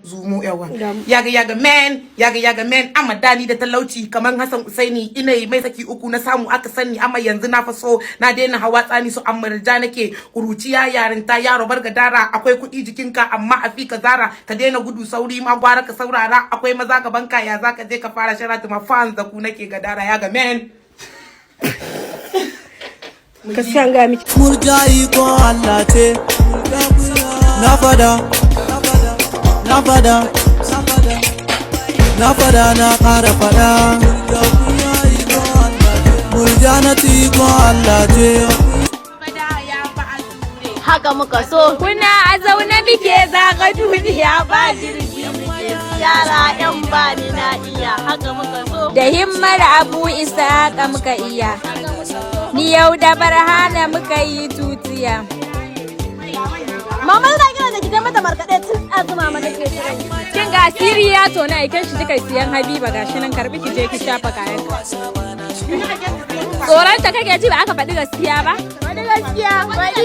Zumo yawa. Yaga yaga man, yaga yaga man, amma dani da talauci kamar Hassan Usaini. Ina yi mai saki uku na samu aka sani, amma yanzu na faso na daina hawa tsani. Su amurja nake kuruciya, yarinta, yaro bar gadara. Akwai kuɗi jikinka amma a fi ka zara. Ka daina gudu, sauri ma gwara ka saurara. Akwai maza gaban ka, ya zaka je ka fara sharatu ma fans da ku nake gadara. Yaga man. Gaskiya an gaya miki. Murja ikon Allah ce, na fada, na fada, na fada, na ƙara fada. Murja na ikon Allah ce. Haka muka so. Kuna a zaune muke zaga duniya, ba jirgi muke Yara yan bani na iya, haka muka so. Da himmar Abu Isa muka iya. Ni yau da Barhana muka yi tutiya. Mama na kira da ki mata markaɗe tun ɗazu, mama nake kiran ki. Kin ga asiri ya tona, aiken shi kika siyan Habiba, gashi nan, karbi ki je ki shafa kayan. Tsoron ta kake ji, ba aka faɗi gaskiya ba? Faɗi gaskiya, faɗi.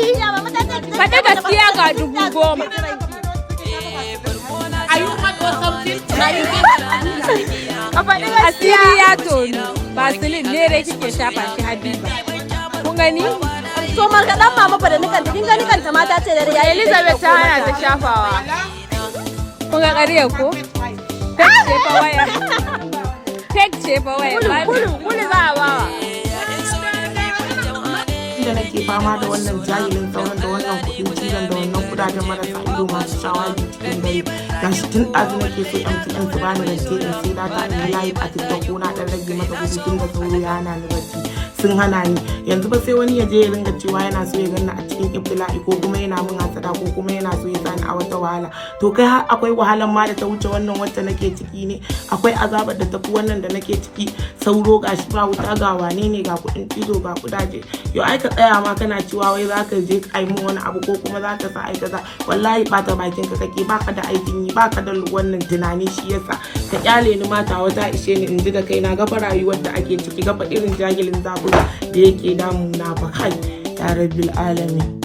Faɗi gaskiya, ga 10,000. Are you mad or something? Ka faɗi gaskiya. Asiri ya tonu. Vaseline ne dai kike shafa shi, Habiba. Kun gani? To, markaɗen mama fa da nikanta, kin ga nikanta mata ce da yayi. Elizabeth ta hana ta shafawa. Kun ga ƙaryar ko? Fake ce fa waya. Fake ce fa waya. Kulu, kulu za a bawa. Da nake fama da wannan jahilin sauran, da wannan kuɗin cizon, da wannan kudajen marasa ido masu shawagi cikin dare. Gashi tun ɗazu nake so MTN su bani rance in sai data in yi live a TikTok, ko na ɗan rage masa gudu, tun da sauro ya hana ni bacci. Sun hana ni. Yanzu ba sai wani ya je ya ringa cewa yana so ya ganni a cikin ibtila'i, ko kuma yana min hasada, ko kuma yana so ya sani a wata wahala. To kai, har akwai wahalan ma da ta wuce wannan wacce nake ciki ne? Akwai azabar da tafi wannan da nake ciki? Sauro, gashi ba wuta, ga wane ne, ga kuɗin cizo, ga kudaje. Yau ai ka tsaya ma kana cewa wai za ka je kai min wani abu ko kuma za ka sa ai kaza. Wallahi bata bakin ka kake, baka da aikin yi, baka da wannan tunani. Shi yasa ka kyale ni mata, wata ishe ni in ji da kaina. Gaba rayuwar da ake ciki, gaba irin jahilin zafin da yake damuna fa. Kai, ya rabbil alamin.